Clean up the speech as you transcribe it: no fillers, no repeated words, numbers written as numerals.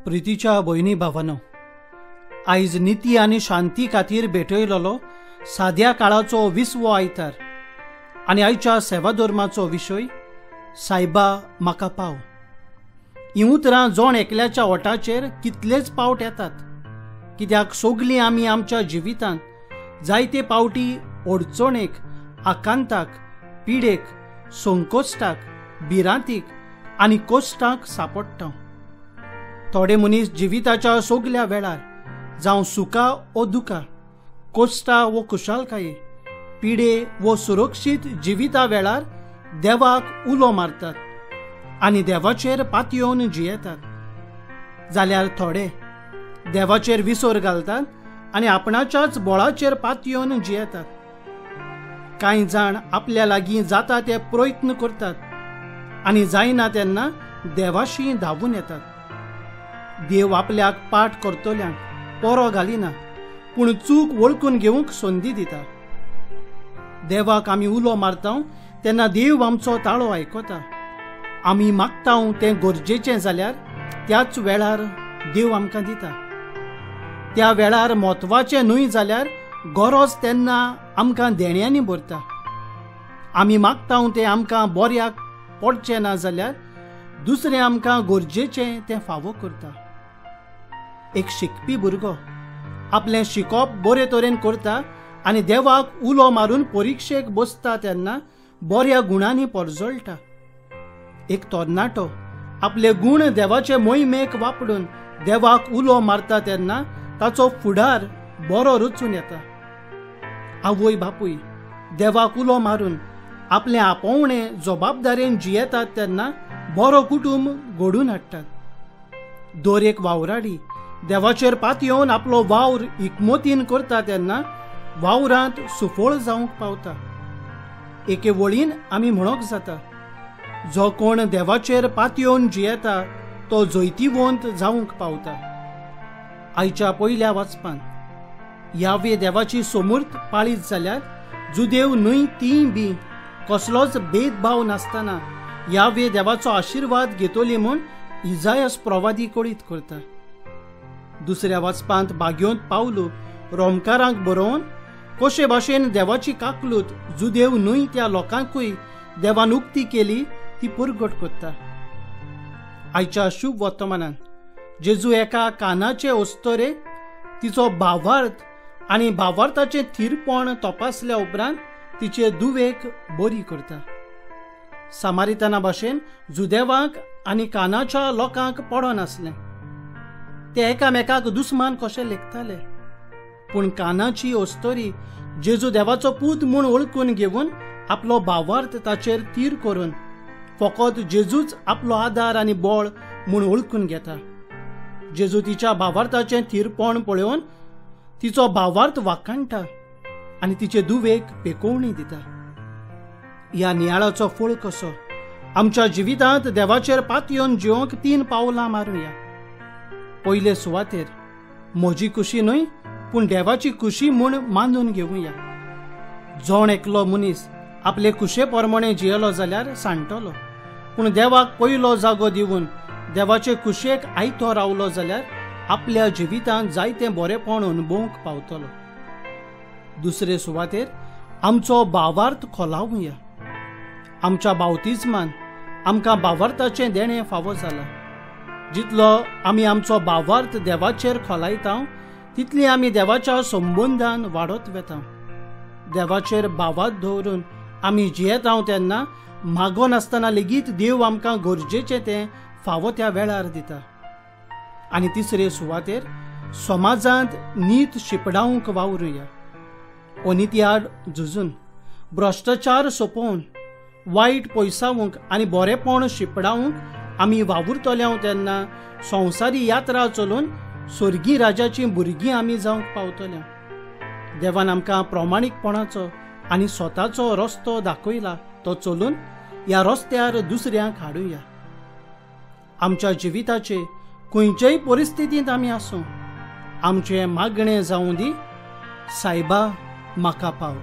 प्रितीच्या भयणी भावानो, आयज निती आनी शांती खातीर भेटयलेलो साद्या काळाचो 20वो आयतार आनी आयच्या सेवाधर्माचो विशय सायबा म्हाका पाव. ही उतरां जण एकल्याच्या ओटाचेर कितलेच पावट येतात, कित्याक सगलीं आमी आमच्या जिवितांत जायते पावटी अडचणेक, आकांताक, पिडेक, संकोश्टाक, भिरांतीक आनी कश्टांक सांपडटा. थोडे मनीस जिविताच्या सगल्या वेळार, जावं सुखा वो दुखा, कश्टा वो खुशालकाये, पिडे वो सुरक्षीत जिविता वेळार देवाक उलो मारतात आनी देवाचेर पातयेवन जियेतात. जाल्यार थोडे देवाचेर विसर घालतात आनी आपणाच्याच बळाचेर पातयेवन जियेतात. कांय जाण आपल्या लागीं जाता ते प्रयत्न करतात आनी जायना तेन्ना देवाशी धांवून येतात. देव आपल्याक पाठ करतल्यांक पोरो घालिना, पूण चूक वळखून घेवंक संदी दिता. देवाक आमी उलो मारता तेन्ना देव आमचो ताळो आयकता. आमी मागता तें गरजेचें जाल्यार त्याच वेळार देव आमकां दिता. त्या वेळार म्हत्वाचें न्हय जाल्यार गरज तेन्ना आमकां देण्यांनी भरता. आमी मागता तें आमकां बऱ्याक पडचें ना जाल्यार दुसरें आमकां गरजेचें तें फावो करता. एक शिकपी भुरगो आपलें शिकप बरे तरेन करता आनी देवाक उलो मारून परिक्षेक बसता तेन्ना बऱ्या गुणांनी परजळटा. एक तरणाटो आपले गुण देवाचे मोहिमेक वापरून देवाक उलो मारता तेन्ना ताचो फुडार बरो रचून येता. आवय बापूय देवाक उलो मारून आपलें आपोवणें जबाबदारेन जियेतात तेन्ना बरो कुटुंब घडून हाडटात. दर एक वावराडी देवाचेर पातयेवन आपलो वावर इकमतीन करता तेन्ना वावरांत सुफळ जावंक पावता. एके वळीन आमी म्हणूंक जाता, जो कोण देवाचेर पातयेवन जियेता तो जैतिवंत जावंक पावता. आयच्या पयल्या वाचपान यावे देवाची सोमूर्त पाळीत जाल्यार जुदेव न्हय तीय बी कसलोच भेदभाव नासतना यावे देवाचो आशिर्वाद घेतली म्हूण इजायस प्रवादी कळीत करता. दुसऱ्या वाचपांत बाग्योंत पावलो रोमकारांक बरोवन कशे भाशेन देवाची काकलूत जुदेव न्हय त्या लोकांकूय देवान उक्ती केली ती परगट करता. आयच्या शुभ वर्तमानान जेजू एका कानाचे अस्तरे तिचो भावार्थ आनी भावार्थाचें थीरपण तपासल्या उपरांत तिचे दुवेक बरी करता. सामारिताना भाशेन जुदेवांक आनी कानाच्या लोकांक पडनासलें, ते एकामेकाक दुस्मान कशे लेखताले. पूण कानाची अस्तरी जेजू देवाचो पूत म्हूण वळखून घेवन आपलो भावार्थ ताचेर तीर करून फकत जेजूच आपलो आदार आनी बळ म्हूण वळखून घेता. जेजू तिच्या भावार्थाचें थीरपण पळोवन तिचो भावार्थ वाखाणटा आनी तिचे दुवेक पेकोवणी दिता. ह्या नियाळाचो फळ कसो आमच्या जिवितांत देवाचेर पातयेवन जिवंक 3 पावलां मारुया. पयले सुवातेर म्हजी खुशी न्हय पूण देवाची खुशी म्हूण मानून घेवया. जण एकलो मनीस आपले खुशे प्रमाणे जियेलो जाल्यार सांडटलो, पूण देवाक पयलो जागो दिवन देवाचे खुशेक आयतो रावलो जाल्यार आपल्या जिवितांत जायतें बरेपण अणभवंक पावतलो. दुसरे सुवातेर आमचो भावार्थ खोलावया. आमच्या बावतिज्मान आमकां भावार्थाचें देणें फावो जालां. जितलो आमी आमचो भावार्थ देवाचेर खोलायता तितली आमी देवाच्या संबंदान वाडत वेता. देवाचेर भावार्थ दवरून आमी जियेता तेन्ना मागो नासतना लेगीत देव आमकां गरजेचें तें फावो त्या वेळार दिता. आनी तिसरे सुवातेर समाजांत नीत शिपडावंक वावरुया. अनिती आड झुजून, भ्रश्टाचार सोंपोवन, वायट पयसावंक आनी बरेपण शिपडावंक आमी वावुरतले तेन्ना संवसारी यात्रा चलोवन स्वर्गीय राजाचीं भुरगीं आमी जावंक पावतले. देवान आमकां प्रामाणीकपणाचो आनी स्वताचो रस्तो दाखयला, तो चलून ह्या रस्त्यार दुसऱ्यांक हाडुया. आमच्या जिविताचे खंयचेय परिस्थितींत आमी आसूं, आमचें मागणें जावं दी, सायबा म्हाका पाव.